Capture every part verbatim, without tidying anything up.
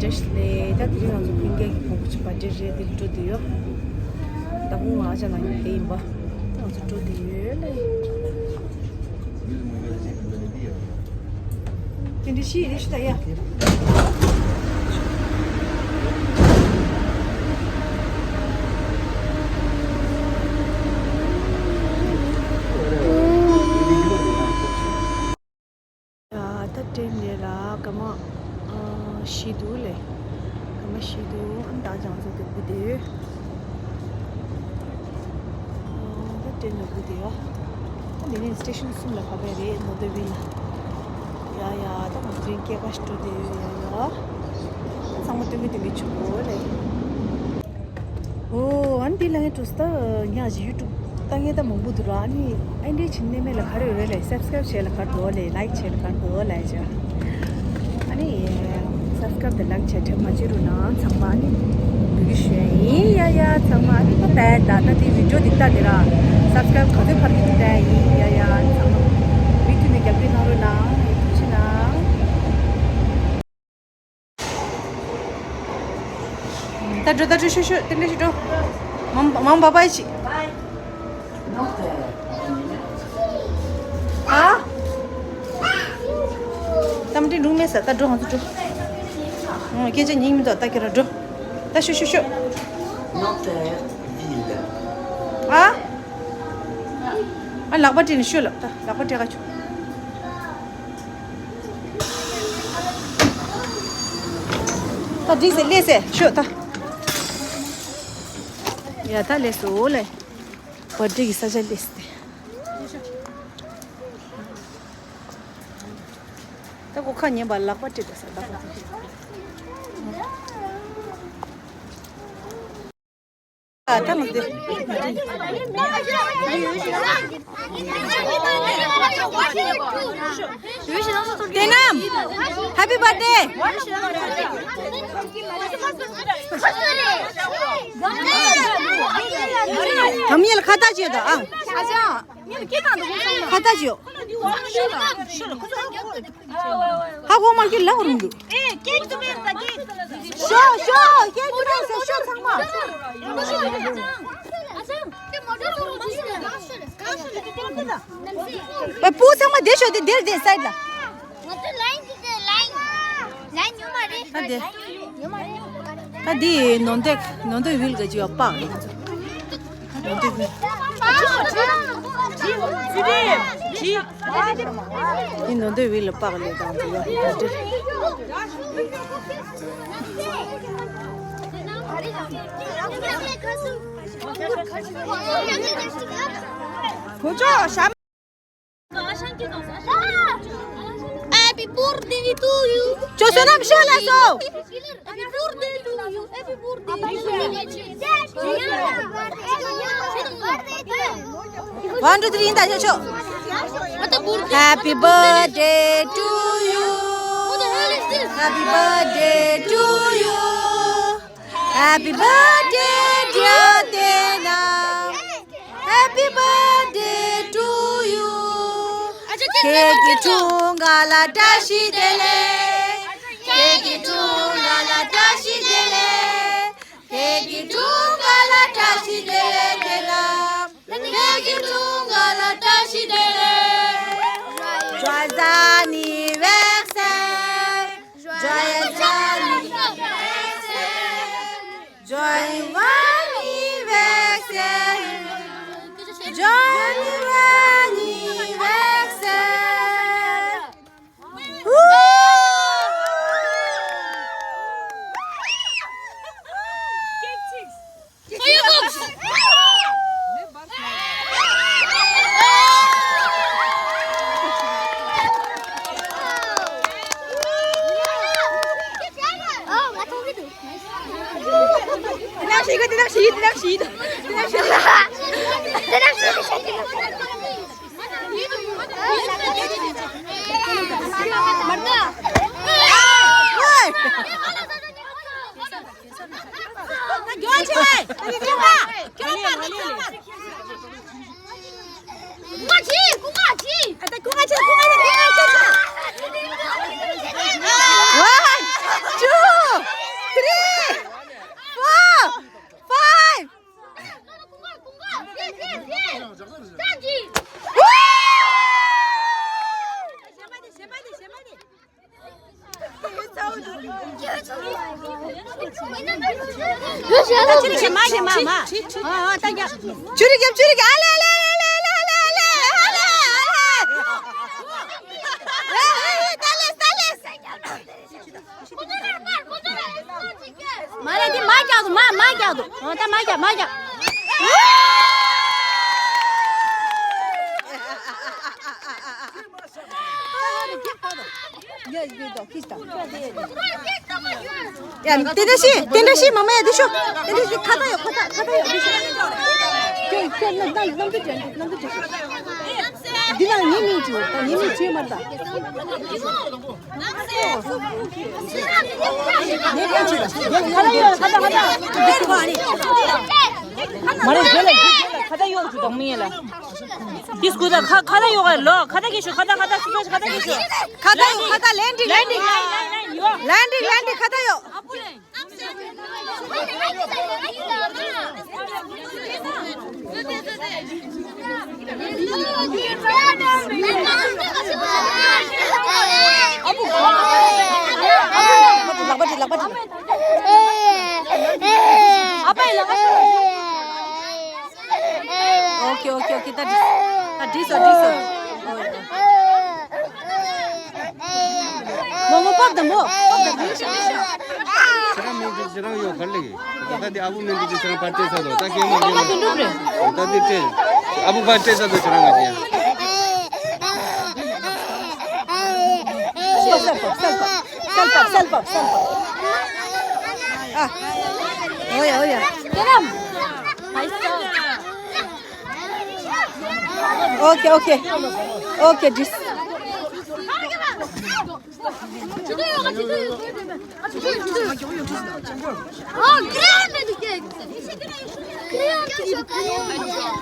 ལས་ད་དེ་རིང་ང་ཚོ་ཕིང་ཀའི་གི་བུ་གུ་ཅིག་བར་ཌེ་རེད། དེ་ལ་འགྲོ་བསྡད་ཡོད། ད་དགོང་ང་ཨ་ཅག་ལ་དེ་ཡིན་པ། ད་ང་ཚོ་འགྲོ་བསྡད་ཡོད་ལ། དེ་འདྲ་ཤི་རེ་ཤི་ད་ཡ། ད་ཏྲེན་ལས་ལ་སྐར་མ་ཨ་བཞི་འདུག་ལས། སྐར་མ་བཞི་འདུག་ཨ་ནི་ད་ཅང་ཚོ་དེ་སྒུག་བསྡད་ཡོད། ཨ་ད་ཏྲེན་ལ་སྒུག་བསྡད་ཡོད། ཨ་འདི་ནས་སི་ཊེ་ཤན་གསུམ་ལ་བབས་པ་རེད། ནོར་དྷ་ཝི་ལ། ཡ་ཡ་ད་ང་ཚོའི་སྐྱེས་སྐར་ཞིག་འགྲོ་བསྡད་ཡོད། ཡ་ཡ། ཚང་མ་སྟོན་གི་སྟོན་གི་བྱུང་གོ་ལས། ཨོ། ཨ་ནི་འདི་ལ་ངས་འགྲོ་ས་ད་ཉག་ཅིག་ཡུ་ཊུབ་ལྟ་མཁན་ད་མང་པོ་འདུག་ར། ཨ་ནི་ཨ་འདྲས་བྱེད་ནི་མེད་ལ་ག་རེ་ཡོད་རེད་ལས། སབ་སི་ཀ་རབ་བྱས་ལ་ག་རེ་འདུག་ལས། ལའིག་བྱས་ལ་ག་རེ་འདུག་ལས་བྱ། ཨ་ནི་སབ་སི་ཀ་རབ་དང་ལའིག་བྱས་དྲན་མ་བརྗེད་རོགས་གནང་། ཚང་མ་ཨ་ནི་འབུལ་གི་ཞུ་ཡ་ཡིན། ཡ་ཡ་ཚང་མ་ཨ་ནི་ད་ད་དེ་བི་ཌི་ཡོ་འདི་ལྟ་དེ་ར་སབ་སི་ཀ་རབ་ག་ཚོད་འཕར་གི་འདུག་ལྟ་ཡ་ཡིན། ཡ་ཡ་ཚང་མ་བི་ཌི་ཡོ་ནས་རྒྱབ་སྐྱོར་གནང་རོགས་གནང་། ཐུགས་རྗེ་གནང་། ད་འགྲོ་ད་འགྲོ་ཤོག་ཤོག་དེ་འདྲ་ཞིག་འགྲོ། མམ་མམ་བྷ་བྷའི་ཅི། ཨ། ཏམ་ཏི་འགྲུག་མེད་ས་ད་འགྲོ་ང་ཚོ་འགྲོ། སྐད་ཆ་ཉན་མི་འདུག་ད་ཁྱེད་རང་འགྲོ། ད་ཤོག་ཤོག་ཤོག་ཨ། ཨ་ལག་པ་སྤྲད་ནས་ཤོག་ལབ། ད་ལག་པ་སྤྲད་ག་ཆོག་ད་འགྲིག་ཟེར་སླེབས་ཟེར་ཤོག་ད། ཡ་ད་སླེབས་སོང་ལེ། བར་ཌེ་གི་ས་ཆ་སླེབས་ཟེར། ད་ཁོ་ཁ་ཉན་པ་ལག་པ་སྤྲད་པ་ཟེར་ལག་པ། ཨ་ད་མི་འདི། དེ་ནམ། Happy birthday། དམ་ཡལ་ཁ་ཏ་བྱེད་དོ་ཨ། ཁ་ཏ་བྱེད། ཧ་གོ་མ་ཁྱེད་ལག་རུང་གི། ཤོ་ཤོ་ཁྱེད་ཀྱི་མེད་ཟེར་ཤོ་ཚང་མ། ཨེ་བུ་ཚང་མ་བསྡད་ཤོག་དེ་དེར་དེ་སའིཌ་ལ། ད་དེ། ད་དེ་ནོར་འདེགས་ནོར་འདེགས་ཝིལ་ག་ཅི་ཡོད་པགས་ལས། ནོར་འདེགས་ཝིལ། ཨི་ནོར་འདེགས་ཝིལ་ལ་པགས་ལས་དང་དེ་ཡོད་ད་དེ། Happy birthday to you. ཅོ་བསོད་ནམས་ཤོ་ལ་སོ། Happy birthday to you. Happy birthday to you. One, two, three ཡིན་ད་ཤོ་ཤོ། Happy birthday to you. Happy birthday to you. Happy birthday, dear Tenam. Happy birthday to you. ཁྱེད་ཀྱི་འཁྲུངས་སྐར་ལ་བཀྲ་ཤིས་བདེ་ལེགས། ཁྱེད་ཀྱི་འཁྲུངས་སྐར་ལ་བཀྲ་ཤིས་བདེ་ལེགས། ཁྱེད་ཀྱི་འཁྲུངས་སྐར་ལ་བཀྲ་ཤིས་བདེ་ལེགས་བདེ་ལེགས། ཁྱེད་ཀྱི་འཁྲུངས་སྐར་ལ་བཀྲ་ཤིས་བདེ་ལེགས། Joyeux anniversaire. Joyeux anniversaire. Joyeux anniversaire. Joyeux anniversaire. One, two. Three, four, five. མ་རེད་དེ་མ་རྒྱག་དོ། མ་མ་རྒྱག་དོ། འོ་ད་མ་རྒྱག་མ་རྒྱག་ཡ། དེ་འདྲ་ཞིག་དེ་འདྲ་ཞིག་མ་མ་ཡ། དེ་ཤོག་དེ་འདྲ་ཞིག་ཁ་ད་ཡོད། ཁ་ད་ཁ་ད་ཡོད། དེ་ཤོག་ཁྱོད་ཁྱོད་རྣམ་རྣམ་རྣམ་རྩེ་དྲན། རྣམ་རྩེ་དྲན། འདི་ན་ངའི་མིང་བྲིས། ད་ངའི་མིང་བྲིས་མ་ད། མ་རེད། དེ་ལ་ཁ་ད་ཡོག་ཅུ་དང་མི་ཡེ་ལ། དེ་སྐུ་ད་ཁ་ཁ་ད་ཡོག་ལོ། ཁ་ད་གི་ཤོ། ཁ་ད་ཁ་ད་སུ་ད་ཁ་ད་གི་ཤོ། ཁ་ད་ཡོག་ཁ་ད་ལེན་ཏིག་ལེན་ཏིག་ལེན་ཏིག་ལེན་ཏིག་ཁ་ད་ཡོག་ལག་པ་དྲི། ལག་པ་དྲི། ཨ་ཕའི་ལག་པ་དྲི། ཨོ་ཁེ་ཨོ་ཁེ་ཨོ་ཁེ། ད་དྲི། ད་དྲི་སོ་དྲི་སོ། མོ་མོ་པབ་དང་མོ། པབ་དང་མོ། ཁྱེད་རང་མིང་དེ་ཁྱེད་རང་ཡོད་ག་ལེ། ད་ལྟ་དེ་ཨ་བུ་མིང་དེ་ཁྱེད་རང་ཕར་སྤྲད་ཚར་དོ། ད་སྐྱེས་མ་སྐྱེས་མ། ད་དེ་འགྲུབ་རེད། ད་དེ་སྤྲད། ཨ་བུ་ཕར་སྤྲད་ཚར་དོ། ཁྱེད་རང་ང་དེ་ཡང་། སལ་པབ་སལ་པབ་སལ་པབ་སལ་པབ་སལ་པབ། ཨ། ཨོ་ཡ་ཨོ་ཡ། ཨོ་ཁེ་ཨོ་ཁེ། ཨོ་ཁེ། དྲིས།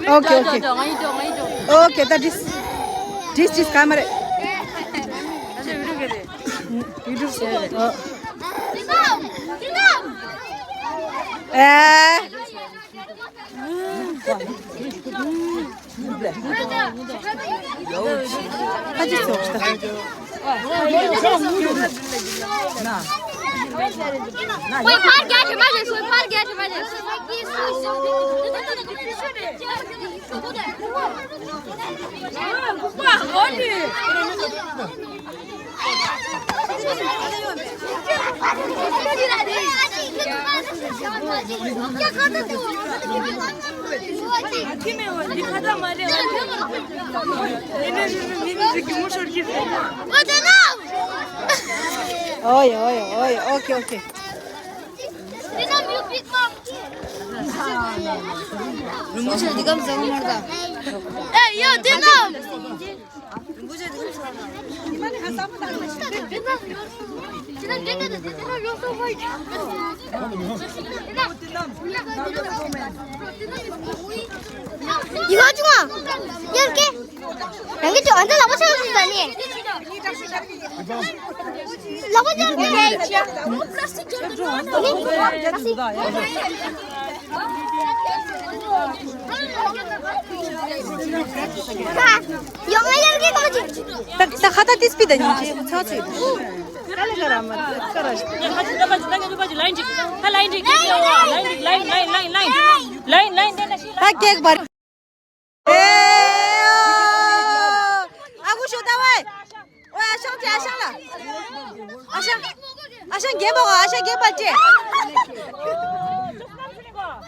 ཨོ་ཁེ་ཨོ་ཁེ། ཨོ་ཁེ། ད་དྲིས། དྲིས་དྲིས། ག་མ་རེད། ཨོ། ཨེ། ཨོའི་ཕར་རྒྱག་བྱེད་མ་བྱེད། སོའི་ཕར་རྒྱག་བྱེད་མ་བྱེད། ཨོ་ཡ་ཨོ་ཡ་ཨོ་ཡ། ཨོ་ཁེ་ཨོ་ཁེ། རིན་པོ་ཆེ་འདི་གམ་ཟ་གོ་མར་ད། ཨེ་ཡ་དེ་ན། རིན་པོ་ཆེ་འདི་གམ་ཟ་གོ་མར་ད། ཡི་ཧོ་ཅུང་ཡར་ཀེ། རང་གི་ཅོ་ཨ་འདི་ལག་པ་ཆག་ཟིན་ཟ་ནི། ལག་པ་ཆག་ཟིན་ཟ་ནི། ཡོང་ང་ཡར་གི་གོ་ཅི། ད་ད་ཁ་ད་ཏིས་པི་ད་ཉིན་ཅི་ཚོ་ཅི། ཀ་ལ་ཀ་ར་མ་ཀ་ར་ཤི། ད་ལའིན་ཅིག་ད་ལའིན་ཅིག་ད་ལའིན་ཅིག་ལའིན་ལའིན་ལའིན་ལའིན་ལའིན་ལའིན་ལའིན་ལའིན། ད་ཀེག་བར། ཨེ། ཨ་ཁུ་ཤོ་ད་ཝའི། ཨོ་ཨ་ཤང་ཅེ་ཨ་ཤང་ལ། ཨ་ཤང་། ཨ་ཤང་རྒན་པ་གོ། ཨ་ཤང་རྒན་པ་ཅེ།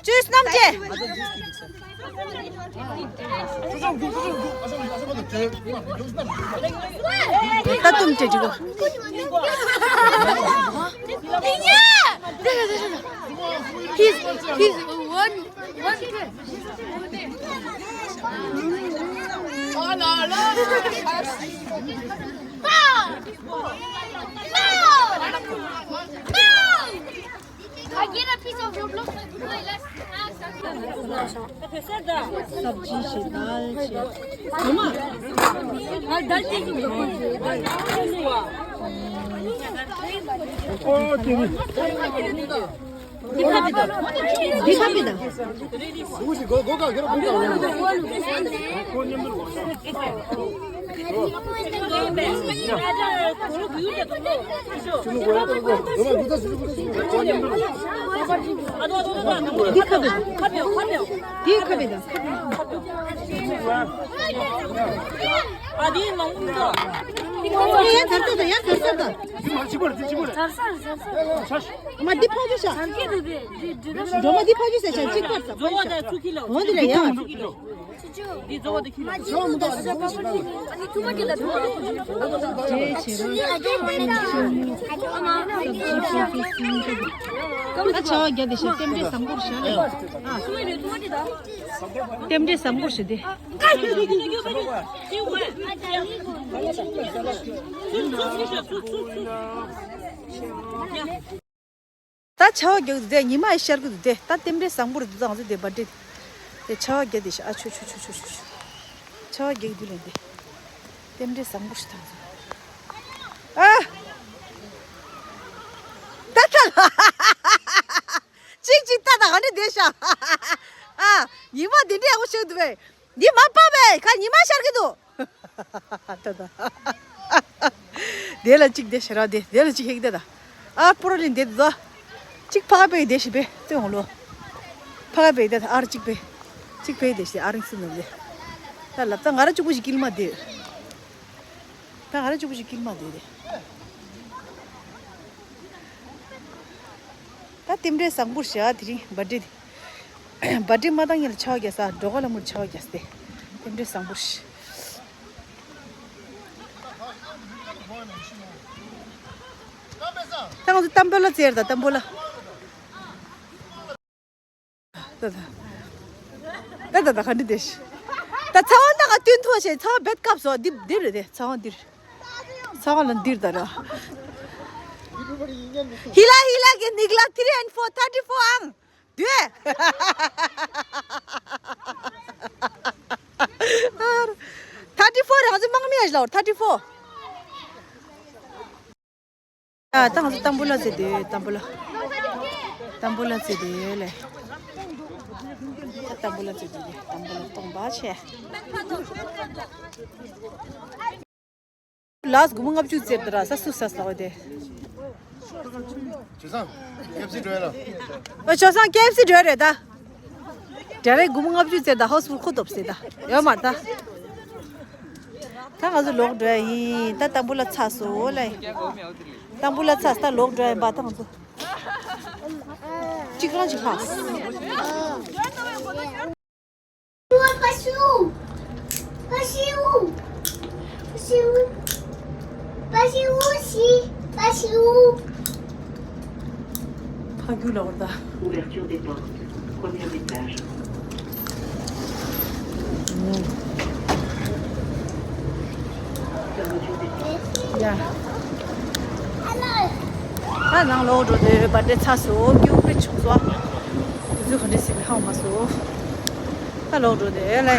ཅུས་རྣམ་ཅེ། ད་དུམ་ཅེ་ཅི་གོ། He's, he's one. I get a piece of your blood. सब्जी से दाल से। दाल, दाल, दाल। འདི་ཁ་པི་ད། འདི་ཁ་པི་ད། འདི་ཁ་པི་ད། འདི་ཁ་པི་ད། ཨ་དེ་མང་པོ་འདུག་ཡ་དར་ས་ད། ཡ་དར་ས་ད། མ་འདི་ཕ་ཇུ་ཤ། འགྲོ་མ་འདི་ཕ་ཇུ་ཤ་ཅིག་པར་ས། འགྲོ་བ་ད་ཚུ་ཁྱི་ལ། འོ་འདི་ལ་ཡ། འདི་འགྲོ་བ་ད་ཁྱི་ལ། ད་ཆ་བ་རྒྱ་དེ་ཤ་རྟེན་འབྲེལ་བཟང་པོར་བཞག་ལེ། ཨ། རྟེན་འབྲེལ་བཟང་པོར་བཞག་སྟེ། ད་ཆ་བ་རྒྱག་དུས་དེ་ཉི་མ་ཡི་ཤར་གི་འདུག་དེ། ད་རྟེན་འབྲེལ་བཟང་པོ་རེད་འདུག་ད་ང་ཚོ་དེ་བར་ཌེ་དེ་ཆ་བ་རྒྱག་དེ་ཤ། ཨ་ཆུ་ཆུ་ཆུ་ཆུ་ཆུ་ཆུ། ཆ་བ་རྒྱག་དུས་ལེན་དེ། རྟེན་འབྲེལ་བཟང་པོ་ཞིག་ད་ང་ཚོ། ཨ། ད་ད་ལ། ཅིག་ཅིག་ད་ད་ག་འདྲ་བསྡད་ཤག་ཨ། ཉི་མ་འདི་འདྲ་ཡག་པོ་ཞིག་འདུག་བས། འདི་མ་པ་བས་ཁ་ཉི་མ་ཤར་གི་འདུག་ད་ད། དེ་ལ་གཅིག་དེ་ཤ་ར་དེ་དེ་ལ་གཅིག་ཧེག་དེ་ད། ཨ་པོ་རོ་ལིན་དེ་དུ་ད། གཅིག་ཕ་ག་པེ་དེ་ཤི་པེ་ཙེ་འོང་ལོ། ཕ་ག་པེ་དེ་ད་ཨར་གཅིག་པེ། གཅིག་པེ་དེ་ཤི་ཨ་རིང་སི་ནོ་དེ། ད་ལབ་ད་ང་ར་གཅིག་པོ་ཞིག་ཀིལ་མ་དེ། ད་ང་ར་གཅིག་པོ་ཞིག་ཀིལ་མ་དེ་དེ། ད་རྟེན་འབྲེལ་བཟང་པོར་བཞག་དེ་རིང་བར་ཌེ་དེ། བར་ཌེ་མ་བཏང་ཡིན་ལ་ཆ་བ་རྒྱག་ས་འགྲོ་ག་ལ་མུར་ཆ་བ་རྒྱག་སྟེ། རྟེན་འབྲེལ་བཟང་པོར་བཞག་ད་ང་ཚོ་ཏམ་བོ་ལ་ཙེར་ད་ཏམ་བོ་ལ། ད་ད། ད་ད་ད་ག་འདྲི་དེ་ཤི། ད་ཚ་བ་ནང་ང་སྟོན་ཐོག་ཤེས་ཚ་བ་བེད་སྐབས་སོ་འདི་འདི་རེད་དེ་ཚ་བ་འདིར། ཚ་བ་ལ་འདིར་ད་ར། ཧི་ལ་ཧི་ལ་གི་ནིག་ལ་three and four, thirty four ཨང་། དུས། thirty four རང་ཚོ་དམག་མི་ཡ་ལ་thirty four། ཨ། ད་ང་ཚོ་ཏམ་བུ་ལ་ཙེ་དེ་ཏམ་བུ་ལ། ཏམ་བུ་ལ་ཙེ་དེ་ལེ། ད་ཏམ་བུ་ལ་ཙེ་དེ་ཏམ་བུ་ལ་སྟོང་པ་ཆེ། ལགས་སྒོར་མོ་ལྔ་བཅུ་ཙེར་དུ་ར་ས་སུ་ས་ས་འོ་དེ། ཇོ་སང་ཀེ་ཨེཕ་སི་འགྲོ་ཡ་ལ། ཨ། ཇོ་སང་ཀེ་ཨེཕ་སི་འགྲོ་ཡ་རེད་ད། འདྲ་རེད་སྒོར་མོ་ལྔ་བཅུ་ཙེར་ད་ཧའུ་སི་ཕུལ་ཁོ་ཐོབ་ཟེར་ད། ཡོད་མ་རེད་ད། ད་ང་ཚོ་ལོག་འགྲོ་ཡ་ཡིན་ད་ཏམ་བུ་ལ་ཚ་སོ་ལ་ཡིན། ཏམ་བུ་ལ་ཚ་ད་ལོག་འགྲོ་ཡ་ཡིན་པ་ད་ང་ཚོ། གཅིག་རང་གཅིག་ལྷག་ཕ་རྒྱུད་ལ་འོར་ད། Ouverture des portes, premier étage. Fermeture des portes. ཡ། ད་ནང་ལོག་འགྲོ་དུས་བར་ཌེ་ཚ་སོ་སྐྱིད་པོ་དཔེ་བྱུང་སོ། དུས་ཚོད་ག་འདྲ་ཟིན་ཧ་མ་སོ། ད་ལོག་འགྲོ་དུས་ལ།